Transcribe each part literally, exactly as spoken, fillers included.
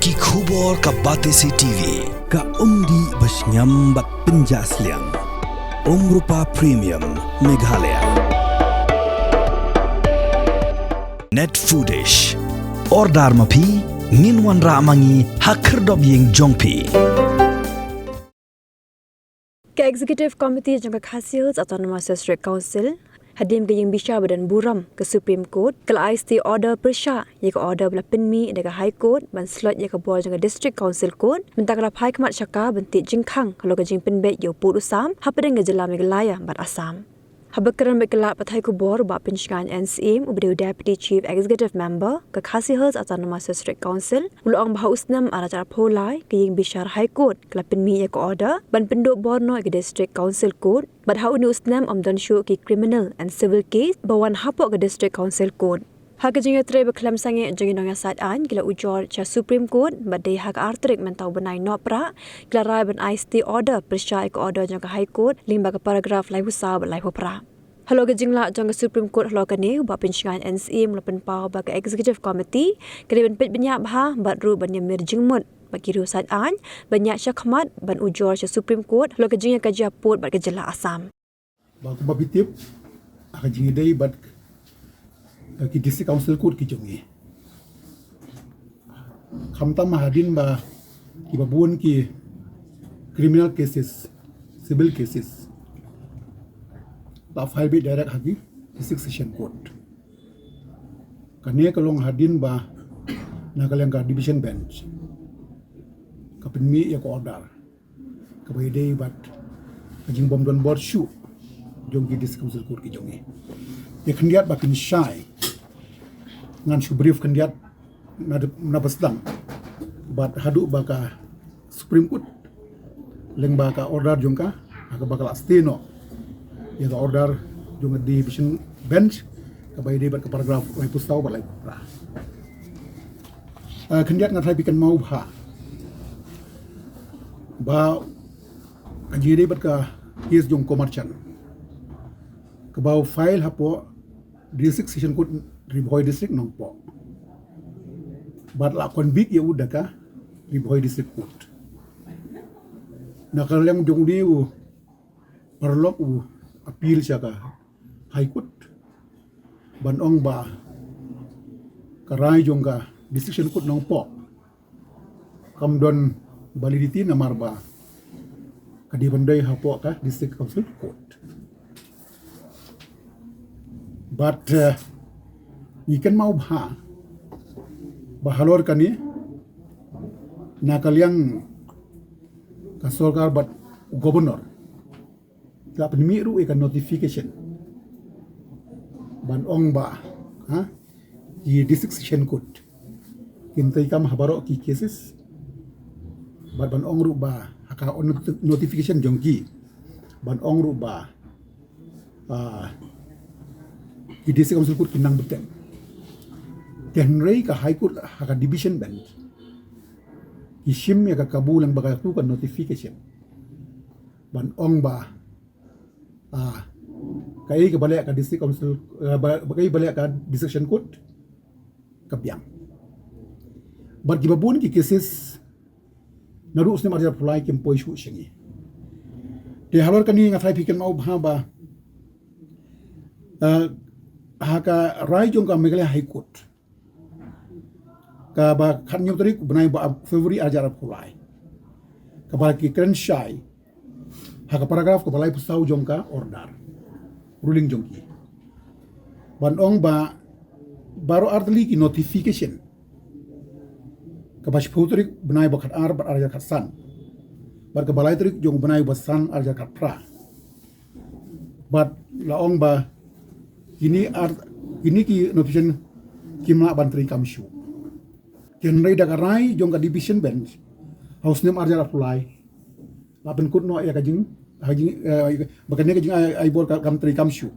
Ki khubor ka Batesi T V, ka umdih ba shngiam bad pynjah sliang. Umrupa Premium, Meghalaya. Net Foodish. Order ma phi, ngin wanrah ma ngi ha khyrdop ïing jong phi. Ka Executive Committee jong ka Khasi Hills Autonomous District Council, hadien ka ïing bishar ba don burom ka Supreme Court, ka la ai stay order pyrshah ïa ka order ba la pynmih da ka High Court ban slot ïa ka bor jong ka District Council Court, mynta ka la phai khmat sha ka ban thied jingkhang halor ka jingpynbeit ïa u pud u sam hapdeng ka jylla Meghalaya bad Assam. Haba kren bad ki lad pathai khubor, u Bah Pynshngaiñ N Syiem, uba dei u Deputy Chief Executive Member ka Khasi Hills Autonomous District Council, u la ong ba ha u snem ar hajar arphew lai, ka ïing bishar High Court ka la pynmih ïa ka order ban pynduh bor noh ïa ka District Council Court, bad ha une u snem ym don shuh ki criminal and civil case ba wan hapoh ka District Council Court. Ha ka jingïatrei ba khlem sangeh jong ki nongïasaid aiñ, ki la ujor sha Supreme Court, bad dei ha ka ar tarik mynta u bnai Nohprah ki la rai ban ai stay order pyrshah ïa ka order jong ka High Court lyngba ka paragraph laiphew saw bad laiphew phra. Halor ka jinglah jong ka Supreme Court halor kane, u Bah Pynshngaiñ N Syiem u la pynpaw ba ka Executive Committee ka dei ban peit bniah bha bad ruh ban ïamir jingmut bad ki riew said aiñ ban ïaid shakhmat ban ujor sha Supreme Court halor ka jingïakajia pud bad ka jylla Assam. Ba kumba phi tip, ha ka jingïadei bad, eh, ki District Council Court ki jong ngi, khamtam hadien ba kiba bun ki criminal cases, civil cases, la file beit direct ha ki District Session Court. Kane ka long hadien ba na ka liang ka Division Bench ka pynmih ïa ka order kaba ïadei bad ka jingbym don bor shuh jong ki District Council Court ki jong ngi. Te khyndiat ba kin shai, ngan shu brief khyndiat na, na ba sdang bad haduh ba ka Supreme Court lyngba ka order jong ka, ha kaba ka la stay noh ïa ka order jong ka Division Bench kaba ïadei bad ka paragraph laiphew saw bad laiphew phra. Eh, khyndiat nga tharai phi kynmaw bha ba ka jingïadei bad ka case jong Komarchan kaba u file hapoh District Session Court Ri Bhoi District Nongpoh, bad la convict ïa u da ka Ri Bhoi District Court. Na ka liang jong une u paralok u appeal sha ka High Court ban ong ba ka rai jong ka District Session Court Nongpoh kam don validity namar ba ka dei ban dei hapoh ka District Council Court. Bad, eh, ngi kynmaw bha ba halor kane, na ka liang ka sorkar bad u Governor, la pynmih ruh ïa ka notification ban ong ba, ha, ki District Session Court kin treikam ha baroh ki cases, bad ban ong ruh ba ha ka notification jong ki ban ong ruh ba, ah, ki District Council Court kin nang bteng. Te hynrei ka High Court ha ka Division Bench ki shim ïa ka kabu lyngba katu ka notification ban ong ba, ah, kaei kaba leh ka District Council, eh, ba, ba kaei ba leh ka District Session Court ka biang. Bad kiba bun ki cases naduh u snem ar hajar arphew lai kim poi shuh sha ngi. Te halor kane nga tharai phi kynmaw bha ba, eh, ha ka rai jong ka Meghalaya High Court kaba khathynñiew tarik u bnai ba February ar hajar arphew lai, kaba ki kren shai ha ka paragraph kaba laiphew saw jong ka order ruling jong ki ban ong ba baroh artylli ki notification, kaba shiphew tarik bnai ba khatar bad ar hajar khatsan, bad kaba lai tarik jong bnai ba san ar hajar khatphra, bad la ong ba kine ar, kine ki notification kim lah ban treikam shuh. Te hynrei da ka rai jong ka Division Bench ha u snem ar hajar arphew lai, la pynkut noh ïa ka jing, ha jing, eh, ba kane ka jingai, ai bor ka kam treikam shuh,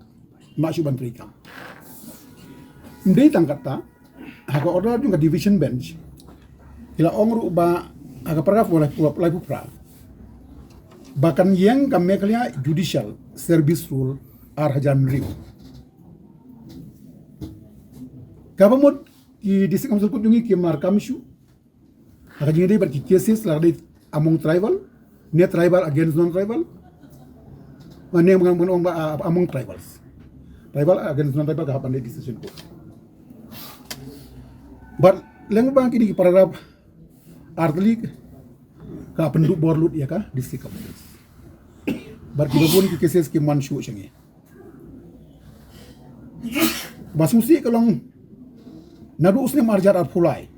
mah shuh ban treikam. Ym dei tang katta, ha ka order jong ka Division Bench ki la ong ruh ba ha ka paragraph laiphew phra ba kan ïeng ka Meghalaya Judicial Service Rule ar hajar hynriew. Kaba mut ki District Council Court jong ngi kim lah treikam shuh. Ha ka jingïadei bad ki cases la dei among tribal, ne tribal against non-tribal. Ma ne ngan ong ba, ah, among tribals. Tribal against non-tribal ka hap ban dei decision court. Bad lyngba kine ki paragraph artylli ka pynduh bor lut ïa ka district council. Bad kiba bun ki cases ki man shuh sha ngi. Ba sngewsih ka long naduh u snem arhajar arphew lai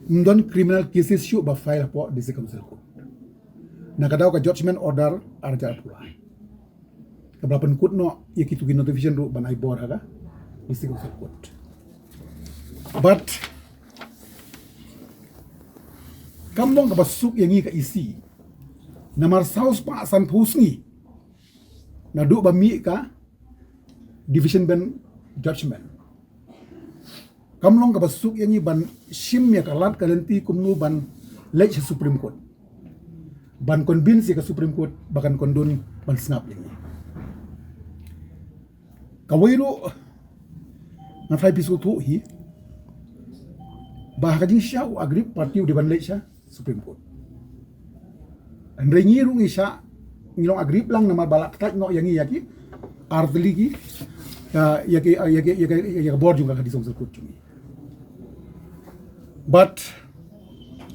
ym don criminal cases shuh ba file hapoh district council court. Na ka daw ka judgment order arhajar arphew lai. Kaba la pynkut noh ïa kitu ki notification ruh ban ai bor ha ka district council court. But kam long kaba suk ïa ngi ka E C. Namar saw spah sanphew sngi naduh ba mih ka division bench judgment. Kam long kaba suk ïa ngi ban shim ïa ka lad ka lynti kumno ban leit sha Supreme Court, ban convince ïa ka Supreme Court ba kan kyndon ban sngap ïa ngi. Kawei ruh nga tharai phi sngewthuh hi ba ha ka jingshisha u aggrieved party u dei ban leit sha Supreme Court. Hynrei ngi ruh ngi shah, ngi long aggrieved lang namar ba la ktah noh ïa ngi ïa ki artylli ki, ïa, ïa ki, ïa ki, ïa ki, ïa ki bor jong ka District Council Court jong ngi. But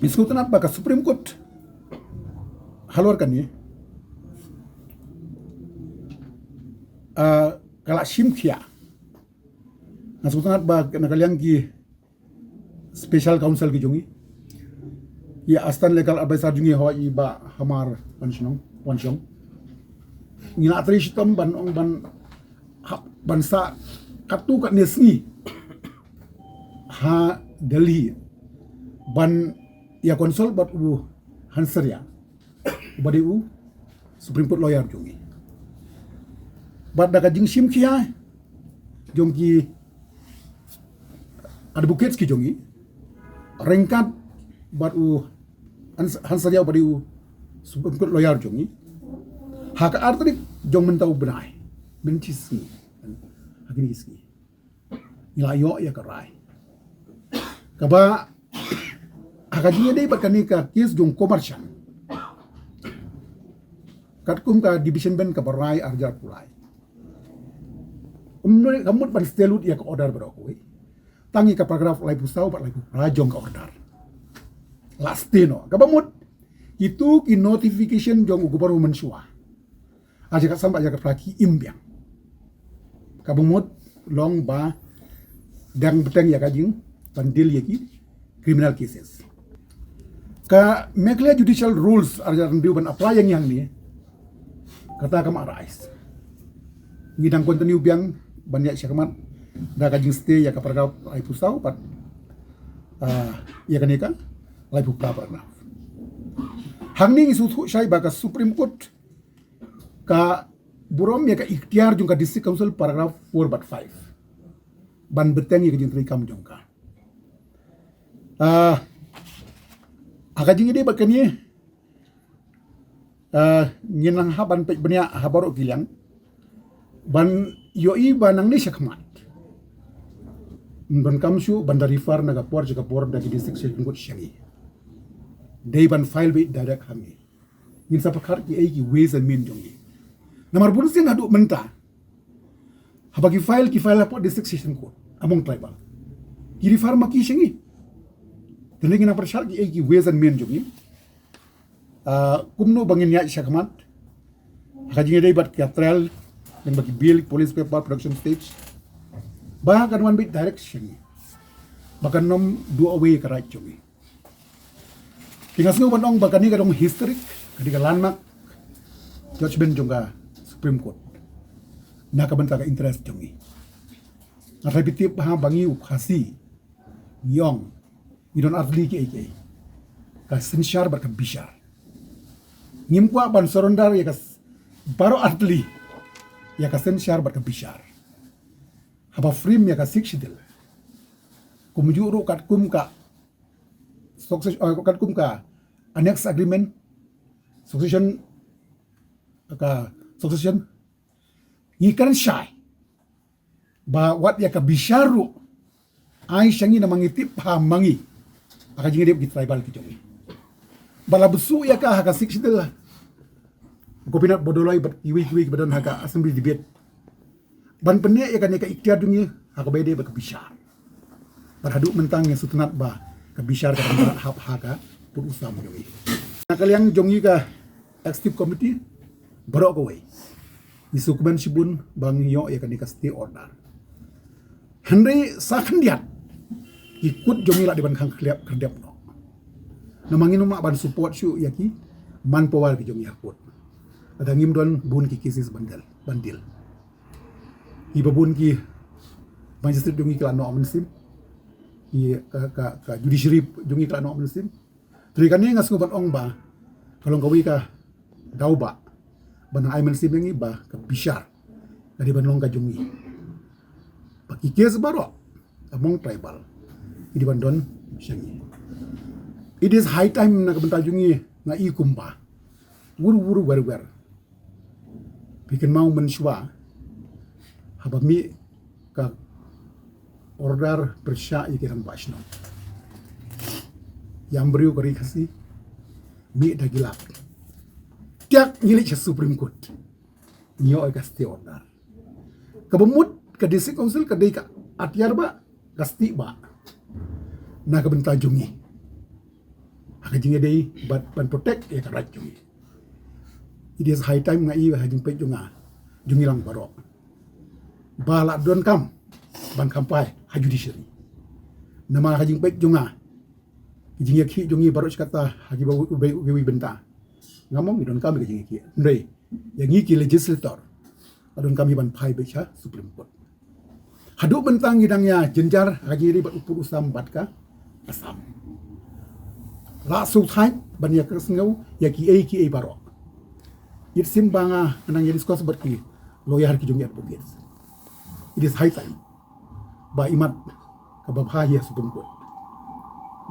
ngi sngewtynnat ba ka Supreme Court halor kane, ah, ka la shim khia. Nga sngewtynnat ba na ka liang ki special counsel ki jong ngi, ki assistant legal advisor jong ngi, hoi i Bah Hamar Wanshong, Wanshong. Ngi la trei shitom ban ong ban hap ban sah katto katne sngi ha Delhi ban ïa consult bad u Hansaria, uba dei u Supreme Court lawyer jong ngi. Bad da ka jingshim khia jong ki advocates ki jong ngi ryngkat bad u Hans-, Hansaria uba dei u Supreme Court lawyer jong ngi, ha ka ar tarik jong mynta u bnai, mynta shi sngi, ha kine ki sngi ngi la ïoh ïa ka rai kaba ha ka jingïadei bad kane ka case jong Komarshan, katkum ka division bench kaba rai arhajar arphew lai. Ym, kam mut ban stay lut ïa ka order baroh kawei. Tang ïa ka paragraph laiphew saw bad laiphew phra jong ka order la stay noh. Kaba mut kitu ki notification jong u Governor mynshuwa arhajar khatsan bad arhajar khatphra ki im biang. Kaba mut long ba dang bteng ïa ka jing ban deal ïa ki criminal cases. Ka Meghalaya Judicial Rules arhajar khathynriew ban apply ïa ngi hangne, kata kam arise. Ngi dang continue biang ban ïaid shakhmat da ka jingstay ïa ka paragraph laiphew saw bad, ah, ïa kane ka laiphew phra paragraph. Hangne ngi sngewthuh shai ba ka Supreme Court ka burom ïa ka iktiar jong ka District Council paragraph four bad five ban bteng ïa ka jingtrei kam jong ka. Ah, ha ka jingïadei bad kane, ah, ngin nang hap ban peit bniah ha baroh ki liang ban ïohi ba nangne shakhmat ym donkam shuh ban da refer na ka por sha ka por da ki District Session Court sha ngi. Dei ban file beit direct ha ngi. Ngin sa pyrkhat kiei ki ways and means jong ngi. Namar bun sien haduh mynta haba ki file, ki file hapoh District Session Court among tribal, ki refer ma ki sha ngi. Te ngin nang pyrkhat kiei ki ways and means jong ngi. Ah, kumno ba ngin ïaid shakhmat ha ka jingïadei bad ka trial, lyngba ki bail, police paper, production stage, ba kan wan beit direct sha ngi, ba kan nym do away ka right jong ngi. Te nga sngew ban ong ba kane ka dei ka historic, ka dei ka landmark judgment jong ka Supreme Court na ka bynta ka interest jong ngi. Nga tharai phi tip ba ha, ba ngi u Khasi ngi ong, ngi don artylli kiei kiei: ka synshar bad ka bishar. Ngim kwah ban surrender ïa ka s-, baroh artylli, ïa ka synshar bad ka bishar, haba frame ïa ka Sixth Schedule. Kumjuh ruh katkum ka success-, eh, katkum ka annex agreement, succession, ka succession, ngi kren shai ba wat ïa ka bishar ruh ai sha ngi, namar ngi tip ha ma ngi Ha ka jingïadei bad ki tribal ki jong ngi. Ba la bsuh ïa ka ha ka Sixth Schedule. Gopinath Bordoloi bad kiwei kiwei kiba don ha ka assembly debate. Ban pynïaid ïa kane ka iktiar jong ngi ha kaba ïadei bad ka bishar. Bad haduh mynta ngi sngewtynnat ba ka bishar ka dang hap ha ka pud u sam jong ngi. Na ka liang jong ngi ka executive committee baroh kawei, ngi sngewkmen shibun ba ngi ïoh ïa kane ka stay order. Hynrei sa khyndiat ki kut jong ngi la dei ban khang khyrdep khyrdep noh. Namar ngim lah ban support shuh ïa ki manpower ki jong ngi ha kut. Lada ngim don bun ki cases ban deal, ban deal. Kiba bun ki magistrate jong ngi ki la noh mynsiem. Ki ka, ka, ka judiciary jong ngi ki la noh mynsiem. Te kane nga sngew ban ong ba ka long kawei ka daw ba ban ai mynsiem ïa ngi ba ka bishar ka dei ban long ka jong ngi. Ba ki case baroh among tribal ki dei ban don sha ngi. It is high time na ka bynta jong ngi, nga i kumba. Wur wur wer wer. Phi kynmaw mynshuwa haba mih ka order pyrshah ïa ki rangbah shnong. Ïam briew ka Ri Khasi, mih da ki lak. Tiak ngi leit sha Supreme Court. Ngi ïoh ïa ka stay order. Kaba mut ka District Council ka dei ka atiar ba, ka stieh ba na ka bynta jong ngi ha ka jingïadei bad ban protect ïa ka right jong ngi. It is high time, nga i, ha jingpeit jong nga, jong ngi lang baroh, ba la donkam ban khampai ha judiciary. Namar ha jingpeit jong nga, ki jingïakhih jong ngi baroh shi katta ha kiba u, u, u, u bynta, nga mong ngi donkam ïa ka jingïakhih. Hynrei ïa ngi ki legislator la donkam ïa ban phai beit sha Supreme Court. Haduh mynta ngi dang ïa jynjar ha ka jingïadei bad u pud u sam bad ka Assam. La shu thait ban ïa ka sngew ïa kiei kiei baroh. It seem ba nga nang ïa discuss bad ki lawyer ki jong ngi, advocates. It is high time ba imat kaba bha ïa Supreme Court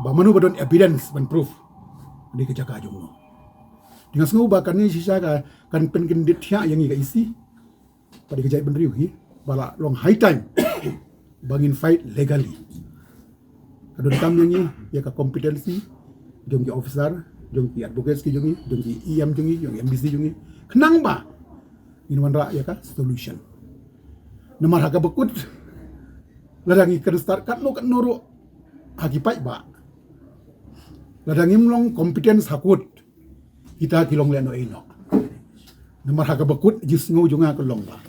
ba mano ba don evidence ban proof dei ka jaka jong no. Te nga sngew ba kane shisha ka kan pynkyndit thiah ïa ngi ka E C. Pat ïa ka jaitbynriew hi, ba la long high time ba ngin fight legally. Ka donkam ïa ngi ïa ka competency jong ki officer, jong ki advocates ki jong ngi, jong ki E M jong ngi, jong ki M D C jong ngi, khnang ba ngin wanrah ïa ka solution. Namar ha kaba kut, lada ngi kren start katno katno ruh ha ki paidbah, lada ngim long competence ha kut, kita ki long lehnohei noh. Namar ha kaba kut, jingsngew jong nga ka long ba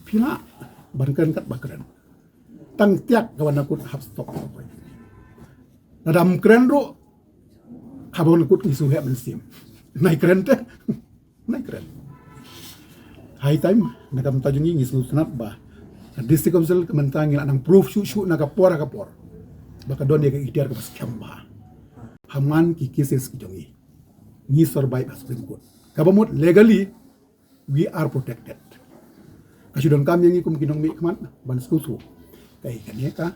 phi lah ban kren kat ba kren, tang tiak ka wan na kut hap stop. Lada ym kren ruh, haba wan na kut ngi shu heh mynsiem. Nai kren te, nai kren. High time na ka bynta jong ngi, ngi sngewtynnat ba ka District Council ka mynta ngi la nang proof shuh shuh na ka por ha ka por ba ka don ïa ka iktiar kaba skhem bha ha man ki cases ki jong ngi. Ngi survive ha Supreme Court, kaba mut legally we are protected. Ka shu donkam ïa ngi kum ki nongmihkhmat ban sngewthuh kaei kane ka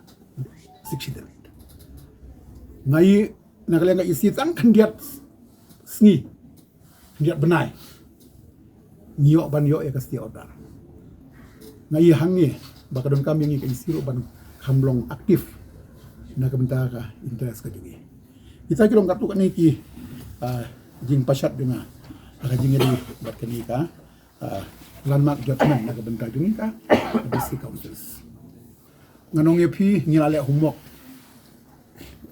Sixth Schedule. Nga i na ka liang ka E C tang khyndiat sngi, khyndiat bnai ngi ïoh ban ïoh ïa ka stay order. Nga i hangne ba ka donkam ïa ngi ka E C ruh ban kham long active na ka bynta ka interest ka jong ngi. Kita ki long katto katne ki, ah, jingpashat jong nga ha ka jingïadei bad kane ka, ah, landmark judgment na ka bynta jong ngi ka District Councils. Ngan ong ïa phi, ngi la leh homework.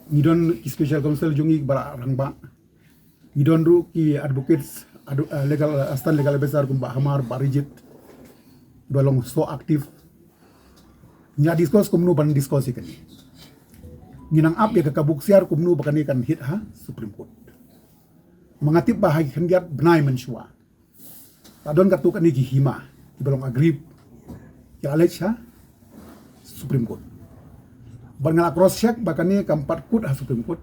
Ngi don ki special counsel jong ngi ba la rangbah. Ngi don ruh ki advocates, adu-, eh, legal, eh, assistant legal advisor kum Bah Hamar, Bah Rijit, ba long so active. Ngi la discuss kumno ban discuss ïa kane. Ngi nang ap ïa ka kabu ksiar kumno ba kane kan hit ha Supreme Court. Ma nga tip ba ha ki khyndiat bnai mynshuwa la don katto katne ki hima kiba long aggrieved, ki la leit sha Supreme Court. Bad nga la cross check ba kane kam pat kut ha Supreme Court.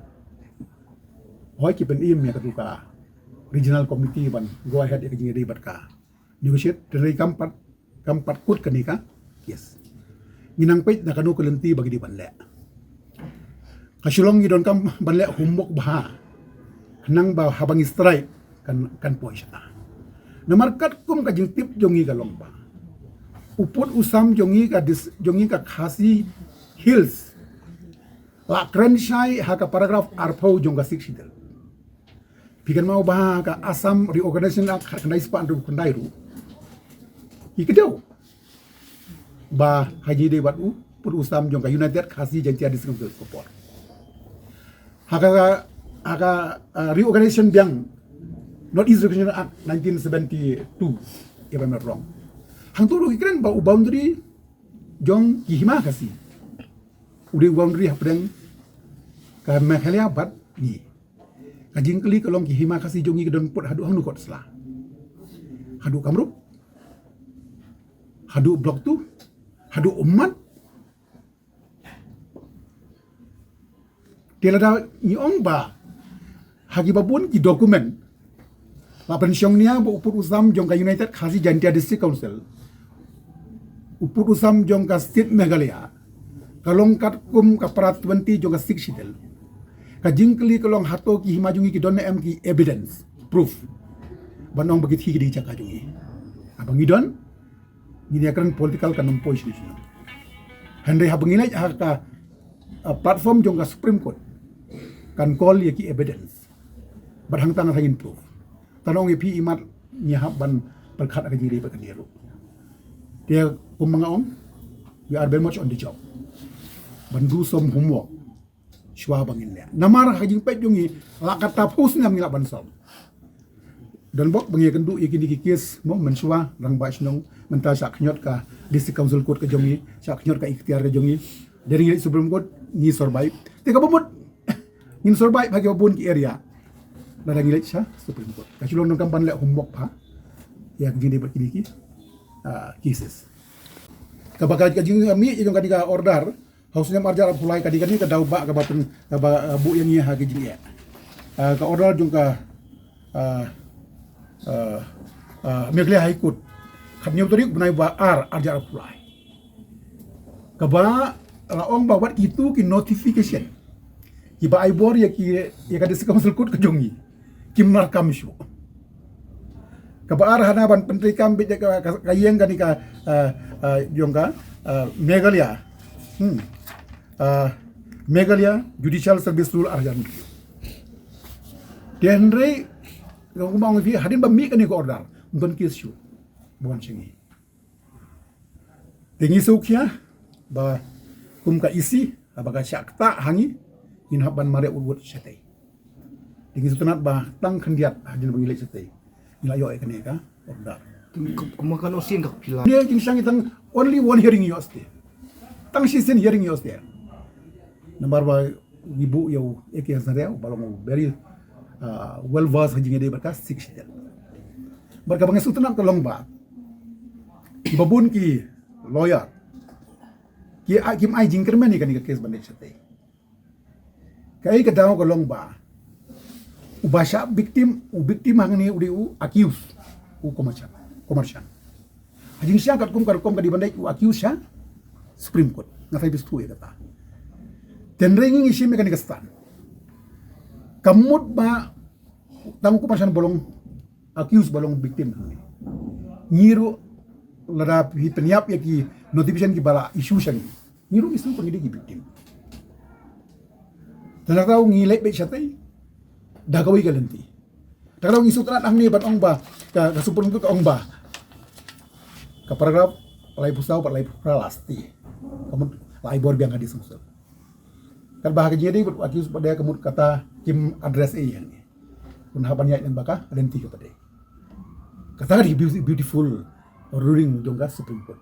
Hooid, ki pynim ïa katu ka regional committee ban go ahead ïa ka jingïadei bad ka negotiate, hynrei kam pat, kam pat kut kane ka case. Ngi nang peit na kano ka lynti ba ki dei ban leh. Ka shu long ngi donkam ban leh homework bha, khnang ba haba ngi strike kan, kan poi shata. Namar katkum ka jingtip jong ngi ka long ba u pud u sam jong ngi ka dis-, jong ngi ka Khasi Hills La kren shai ha ka paragraph arphew jong ka Sixth Schedule. Phi kynmaw ba ha ka Assam Reorganization Act khatkhyndai spah hynriewphew khyndai ruh, ki kdew ba ha ngi dei bad u pud u sam jong ka United Khasi Jaintia District Council ka por. Ha ka, ha ka, uh, reorganization biang, North East Reorganization Act nineteen seventy-two, if I'm not wrong. Hangto ruh ki kren ba u boundary jong ki Hima Khasi u dei u boundary hapdeng ka Meghalaya bad ngi. Ka jingkylli ka long, ki Hima Khasi jong ngi ki don pud haduh hangno kot sla? Haduh Kamrup, haduh Block Two, haduh Ummat? Te lada ngi ong ba ha kiba bun ki document la pynshong nia ba u pud u sam jong ka United Khasi Jaintia District Council, u pud u sam jong ka State Meghalaya, ka long katkum ka para twenty jong ka Sixth Schedule. Ka jingkylli ka long, hato ki Hima jong ngi ki don ne em ki evidence, proof, ban ong ba ki thik ki dei jaka jong ngi? Haba ngi don, ngin ïakren political, kan ym poi solution. Hynrei haba ngi leit ha ka, uh, platform jong ka Supreme Court, kan call ïa ki evidence. Bad hangta nga sa ngin proof. Tang ong ïa phi, imat ngi hap ban pyrkhat ha ka jingdei bad ka jingdei ruh. Te kumba nga ong, we are very much on the job ban do some homework shuwa ba ngin leh. Namar ha ka jingpeit jong ngi, la katta phew snem ngi lah ban solve. Don bok ba ngi ïakynduh ïa kine ki case mo, mynshuwa rangbah shnong, mynta shah khñiot ka District Council Court ka jong ngi, shah khñiot ka iktiar ka jong ngi. Dei ngi leit Supreme Court, ngi survive. Te kaba mut ngin survive ha kiba bun ki area lada ngi leit sha Supreme Court. Ka shu long donkam ban leh homework bha ïa ka jingdei bad kine ki, ah, cases. Kaba ka, ka jingmih ïa jong kane ka order ha u snem arhajar arphew lai, ka dei kane ka daw ba kaba pyn, kaba, ah, buh ïa ngi ha ka jingeh. Ah, ka order jong ka, ah, ah, ah, Meghalaya High Court, khathynñiew tarik bnai ba ar arhajar arphew lai, kaba la ong ba wat kito ki notification kiba ai bor ïa ki, ïa ka District Council Court ka jong ngi, kim lah kam shuh. Kaba ar, hana ban pyntreikam beit ïa ka, ka, ka ïeng kane ka, ah, ah, jong ka, ah, Meghalaya, hmm, ah, Meghalaya Judicial Service Rule arhajar hynriew. Te hynrei kumba ong ïa phi, hadien ba mih kane ka order, ym don case shuh ba wan sha ngi. Te ngi sngewkhia ba kum ka E C, haba ka shah ktah ha ngi, ngin hap ban mareh wut wut shatei. Te ngi sngewtynnat ba tang khyndiat hadien ba ngi leit shatei, ngi la ïoh ïa kane ka order. Kum, kum, kumba ka notice ka phi la. Ngi jingshang tang only one hearing ïoh shatei. Tang shisien hearing ïoh shatei. Namar ba ngi buh ïa u A K Hazarria, ba long u very, ah, well versed ha jingïadei bad ka Sixth Schedule. Bad kaba nga sngewtynnat ka long ba kiba bun ki lawyer ki ai, kim ai jingkyrmen ïa kane ka case ban leit shatei. Kaei ka daw ka long ba uba shah victim, u victim hangne u dei u accused, u Komarshan, Komarshan. Ha jingshisha katkum ka rukom ka dei ban leit u accused sha Supreme Court. Nga sa pyrshang ïa kata. Te hynrei ngi ngi shim ïa kane ka stand. Ka mut ba tang u Komarshan ba long accused, ba long victim. Ngi ruh lada phi pynïap ïa ki notification kiba la issue sha ngi, ngi ruh ngi sngew ba ngi dei ki victim. Te na kata ngi leit beit shatei da kawei ka lynti. Te kata ngi sngewtynnat hangne ban ong ba ka, ka Supreme Court ka ong ba ka paragraph laiphew saw bad laiphew phra la shatei. Ka mut la ai bor biang ka District Council. Katba ha ka jingïadei bad u accused pat de, ka mut kata kim address ei ïa ngi. Kun hap ban ïaid lyngba ka lynti kaba dei. Kata ka dei beauti-, beautiful ruling jong ka Supreme Court.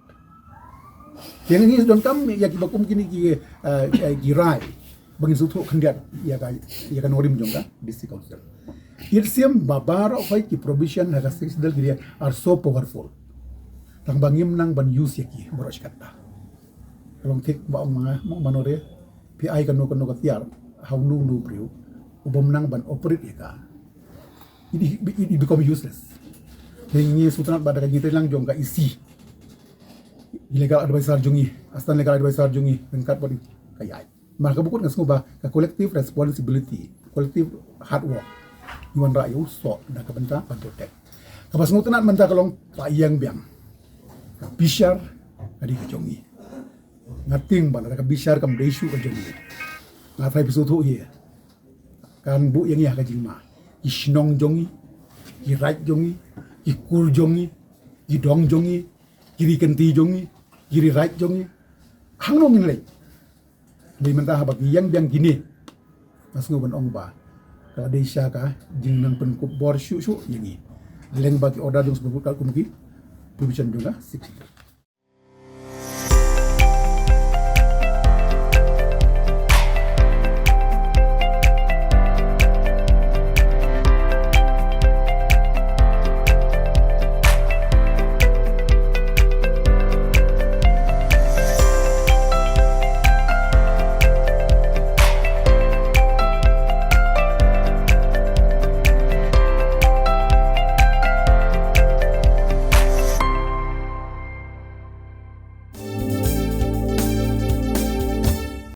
Te ngi donkam ïa kiba kum kine ki, eh, eh, ki rai ba ngin sngewthuh khyndiat ïa ka, ïa ka nongrim jong ka District Council. It seems ba baroh khoit ki provision ha ka Sixth Schedule ki dei are so powerful. Tang ba ngim nang ban use ïa ki baroh shi katta. Ka long thik ba ong ma nga, ma, mano re, phi ai kano kano ka tiar ha uno uno u briew, u bym nang ban operate ïa ka, it, it, it become useless. Te ngi sngewtynnat ba da ka jingtreilang jong ka E C, ki legal advisor jong ngi, assistant legal advisor jong ngi, ryngkat bad ka ïaid. Namar kaba kut nga sngew ba ka collective responsibility, collective hard work, ngi wanrah ïa u soh na ka bynta ban protect. Kaba sngewtynnat mynta ka long ka ïeng biang. Ka bishar ka dei ka jong ngi. Nga tieng ba lada ka bishar kam dei shuh ka jong ngi, Nga trai phi sngewthuh hi. Kan buh ïa ngi ha ka jingma. Ki shnong jong ngi, ki raid jong ngi, ki kur jong ngi, ki dong jong ngi, ki ri kynti jong ngi, ki ri raid jong ngi. Hangno ngin leit? Dei mynta haba ki ïeng biang kine, nga sngew ban ong ba ka la dei sha ka jingnang pynkup bor shuh shuh ïa ngi. Leng ba ki order jong Supreme Court ka kum ki provision jong ka Sixth Schedule.